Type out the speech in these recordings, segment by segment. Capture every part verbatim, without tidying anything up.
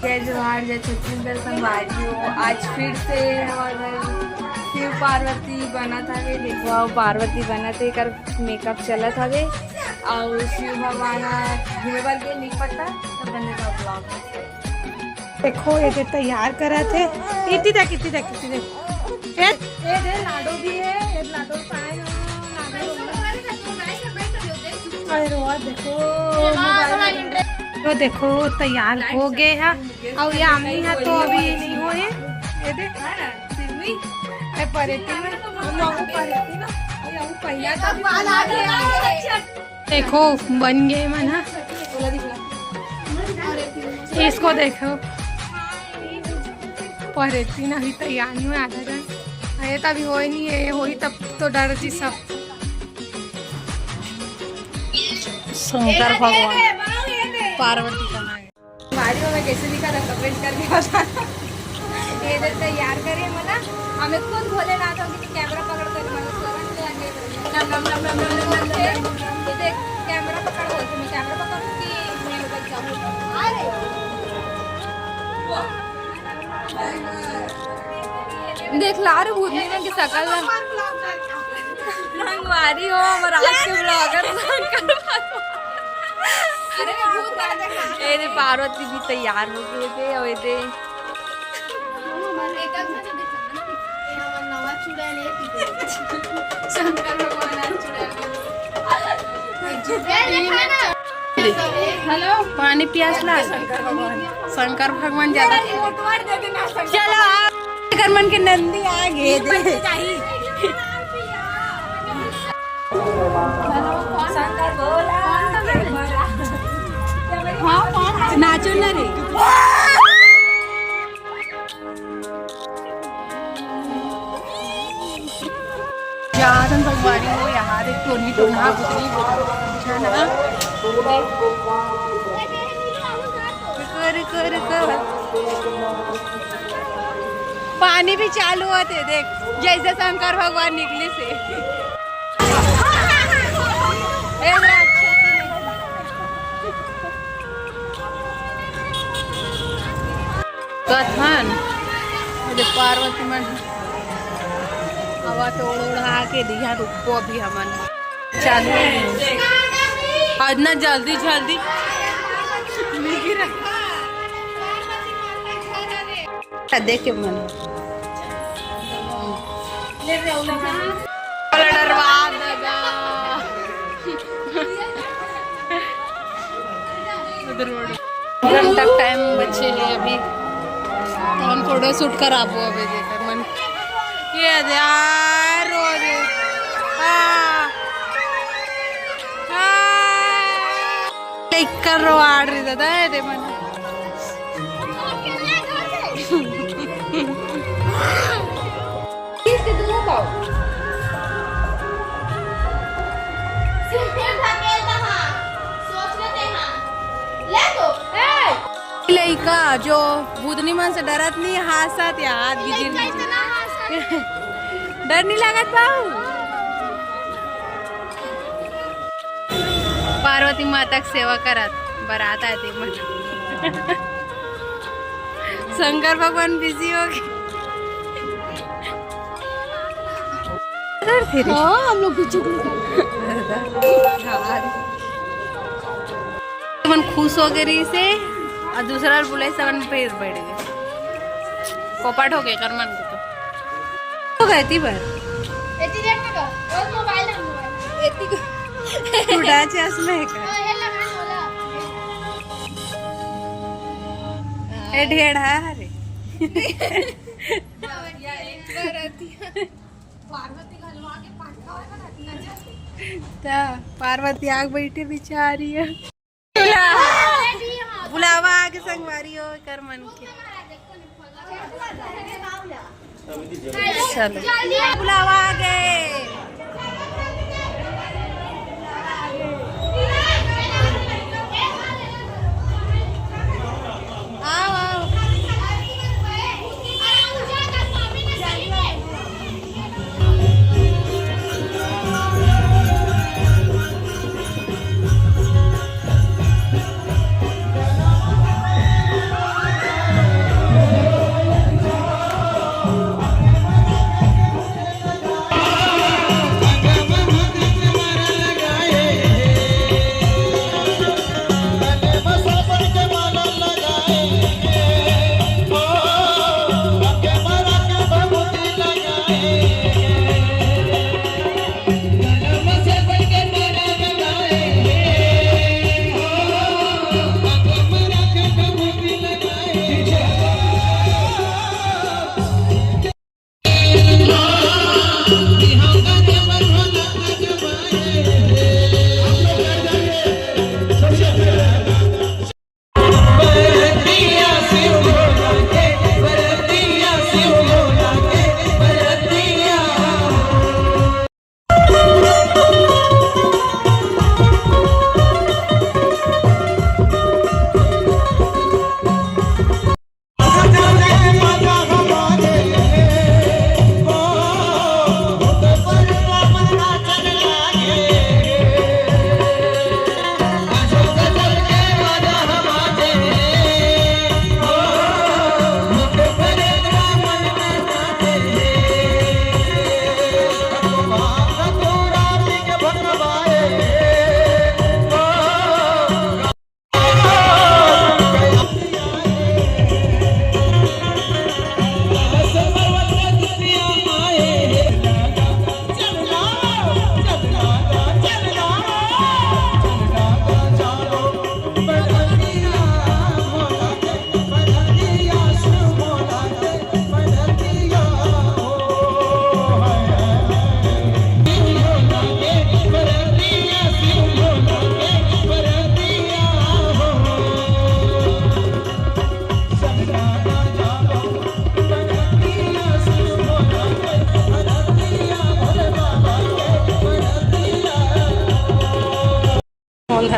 जय जोहार, जय छत्तीसगढ़ संगवारी हो। आज फिर से हमर घर शिव पार्वती बनत हवे। देखो, अब पार्वती बनत हे, एकर मेकअप चलत हवे। अउ शिव भगवान ह घूमे बर गे नीम पत्ता, तो बने का ब्लॉग। देखो, ये दे तैयार करत हे। इति तक, इति तक, इति तक। ए, ए दे लाडो भी हे, ये लाडो पाए हो, लाडो। अरे वाह, देखो, तो देखो, तैयार हो गए हे। अउ यामिनी ह तो अभी नहीं होए। ये दे, ए परेती ना, हम लोग परेती ना, ये हम पहिया तो अभी देखो, बन गए मन ह। इसको देखो, परेती ना ही तैयार नहीं हुआ आधा जन। ये तो अभी होए नहीं है, ये होई तब तो डर जी सब। शंकर भगवान, पार्वती का नाम। भारी हो, मैं कैसे दिखा था, कमेंट करके बताना। ये दे तैयार करे मना, हमें खुद भोलेनाथ हो कि कैमरा पकड़ कर मना, नम, नम, नम, नम, नम, नम, नम, नम। ये देख, कैमरा पकड़ हो, तुम्हें कैमरा पकड़ कि मैं उधर जाऊँ। अरे। देख ला रे, भूतनी मन की शकल ला। संगवारी हो, हमर आज के ब्लॉगर शंकर भगवान। अरे, भूत आ गया। ए रे, पार्वती भी तैयार हो गए थे, अउ ए दे। शंकर भगवान आज चुड़ैल। हेलो। पानी प्यास लाग। शंकर भगवान ज्यादा। चलो, आप कर मन के नंदी आ गए। नाचो ना रे। जात हन संगवारी हो, यहाँ देख टोनी टोनहा बुतरी बुतरी झन ह। रुको, रुको, रुको। पानी भी चालू होते देख, जैसे शंकर भगवान निकले से। ए राक्षसी। कथन, अरे पार्वती मन हवा तो ओढ़ ओढ़ा के दिया, रुको अभी हमन चालू हो गए। आज ना जल्दी जल्दी देखे मन। डरवा दगा। उधर रोड। घंटा टाइम बचे हे अभी, तो हम फोटो शूट कराबो अभी, जेकर मन ये यार रो रे। हाँ। हाँ। देख कर रो आड़ रे दादा, ये दे मन। लइका जो भूतनी मन से डरत नहीं, हांसत यार, गिजिर गिजिर। डर नहीं लागत बाऊ? पार्वती माता के सेवा करत बरात आए ते मन। शंकर भगवान बिजी हो गए। इधर थे रे। हाँ, हम लोग पीछे को निकल गए। मन खुश हो गए रही से, अउ दूसरा बुलाए से मन फिर बैठ गए। पोपट हो गए कर मन को तो। हो गए ती बर। एती देख ना कर, और मोबाइल है मोबाइल। एती को। टूटा चश्मा है का? हाँ, ये लगा बोला। ए ढेढ़ा रे। पार्वती घलवा के पाटका होगा ना, नजर। ता पार्वती आग बैठे बिचारी है। बुलावा आगे संगवारी हो कर मन के। चलो। बुलावा आगे। आओ, आओ।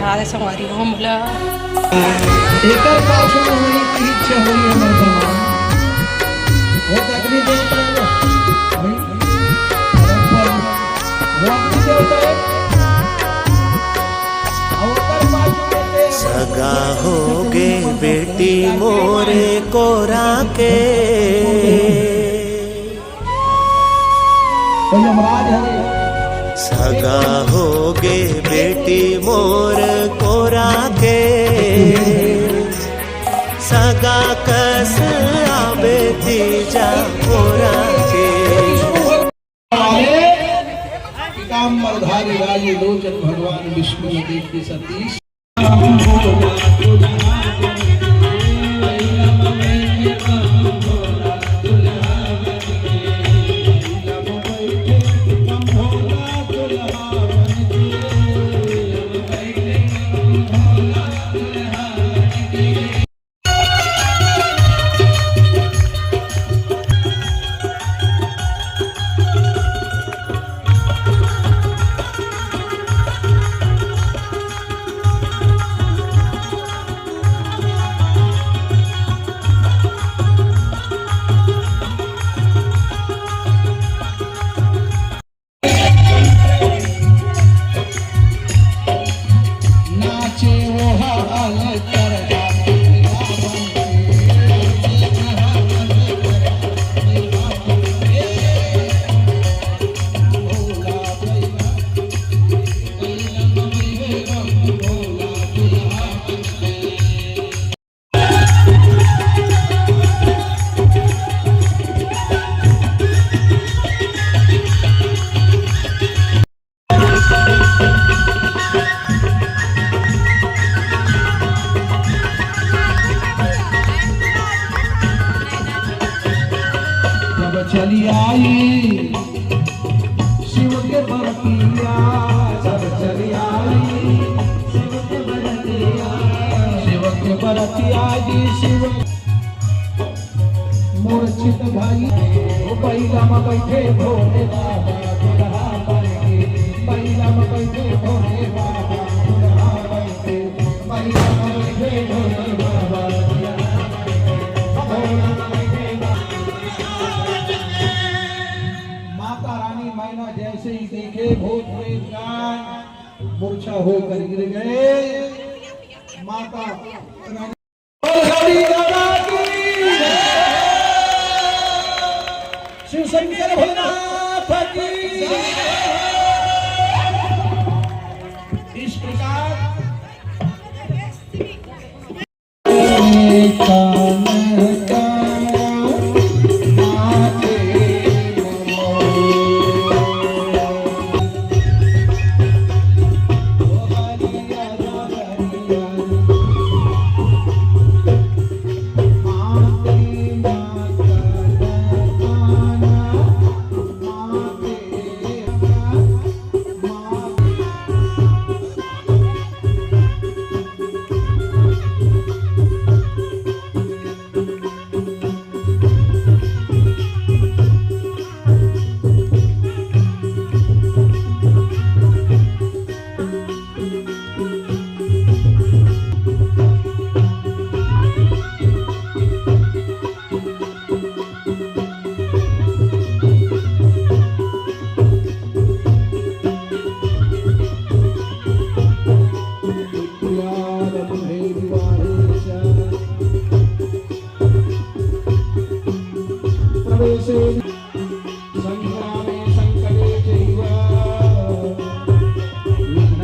अरे संगवारी हो, मोला एकर पाछू में होई कि इच्छा होई हमर भगवान। वो अग्नि देवता है। वो अग्नि देवता है। और ओकर पाछू में ते सगा होगे बेटी मोरे कोरा के। तो यमराज हरे। सगा होगे बेटी मोर कोरा के, सगा कस आबे तीजा कोरा के। पिताम्बरधारी राज लोचन भगवान विष्णु देव के सतीश। जब चली आई शिव के बरतिया, जब चली आई शिव के बरतिया, शिव के बरतिया जी शिव। मोर चित भाई, ओ बैला में बैठे भोले बाबा, दुल्हा बन के, बैला में बैठे भोले बाबा, दुल्हा बन के, बैला में बैठे भोले बाबा, दुल्हा बन के, बैला में बैठे बाबा। माता रानी मैना जैसे ही देखे भूत प्रेत जान मूर्छा होकर गिर गए। माता रानी बोल हरि दादा की। शिव शंकर भोलेनाथ की। इस प्रकार प्रवेशे संग्रामे संकटे चैव विघ्न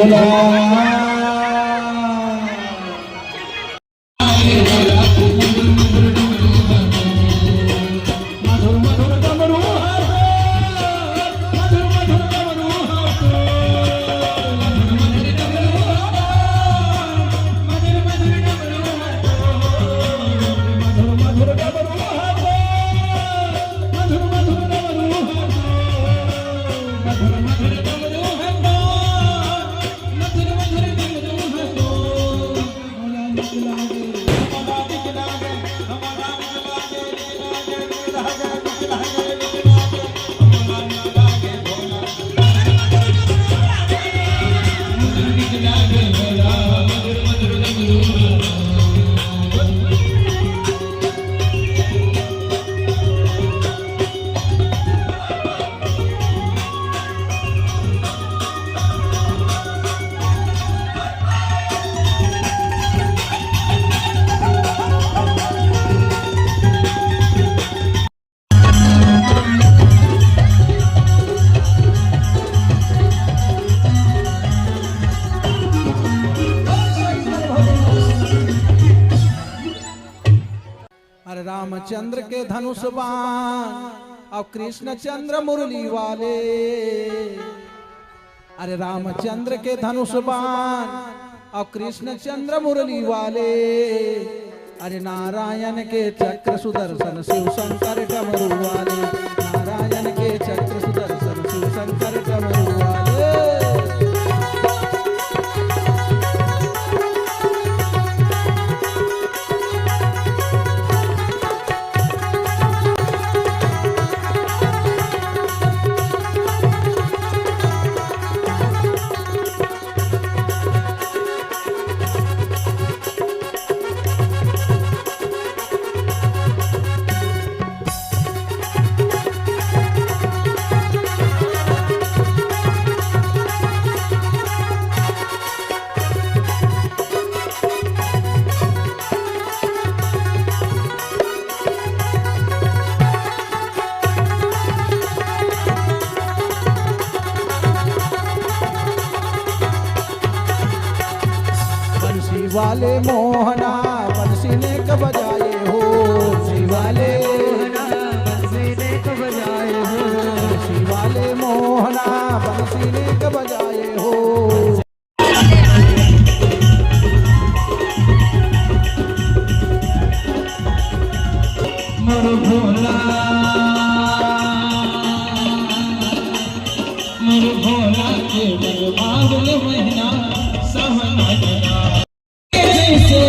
अरे रामचंद्र के धनुष बाण अउ कृष्णचंद्र मुरली वाले। अरे रामचंद्र के धनुष बाण अउ कृष्णचंद्र मुरली वाले। अरे नारायण के चक्र सुदर्शन शिव शंकर डमरू वाले। नारायण के चक्र सुदर्शन शिव शंकर डमरू वाले। बंसी वाले मोहना बंसी नेक बजाए हो। बंसी वाले मोहना बंसी नेक बजाए हो। बंसी वाले मोहना बंसी नेक बजाए हो। मोर भोला, मोर भोला के मोर बाबुल महीना सावन महीना। जैसे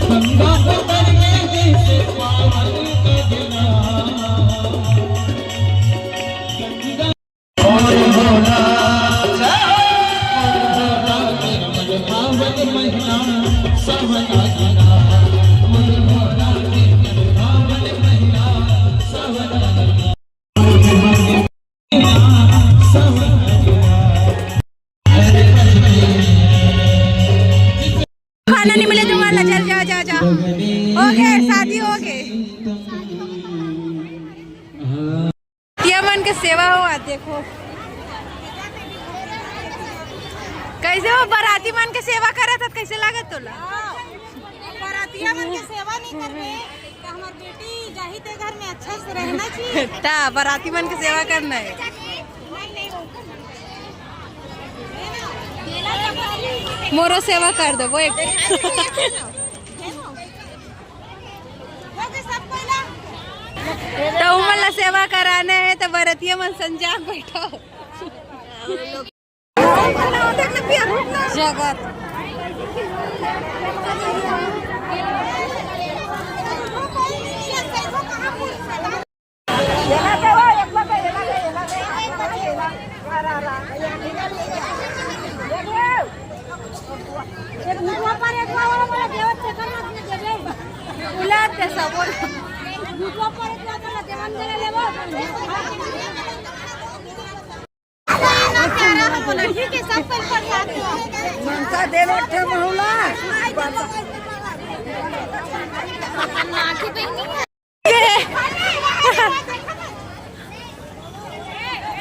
गंगा उतर के जैसे पावन गगना। खाना नहीं मिले तुम्हारा, चल जा, जा, जा। हो गए, शादी हो गए। ये मन के सेवा हो, आ देखो कैसे वो बराती मन के सेवा करत हत, कैसे लागत तोला? बरातिया मन के सेवा नहीं करबे, तो हमार बेटी जाही ते घर में अच्छा से रहना चाहिए। ता बराती मन के सेवा करना है। मोरो सेवा कर देबो एक। तो उमन ला सेवा कराना है, तो बरतिया मन संजाम बैठो। जगत।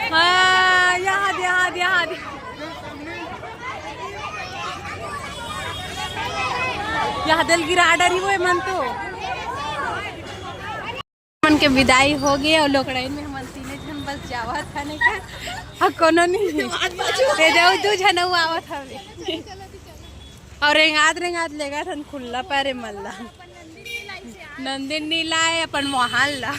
हाँ, यहाँ दे, यहाँ दे, यहाँ दे। यहाँ दिल गिरा डरी वो मन तो। मन के विदाई हो गए और लोकड़ाइन में हमन तीने झन बस जावत हन का। हाँ, कोनो नहीं। ए जाऊ दू झन अउ आवत हवे। और रेंगात रेंगात लेगा थन खुल्ला पारे मल्ला। नंदिन नी लाए अपन मोहाल ला।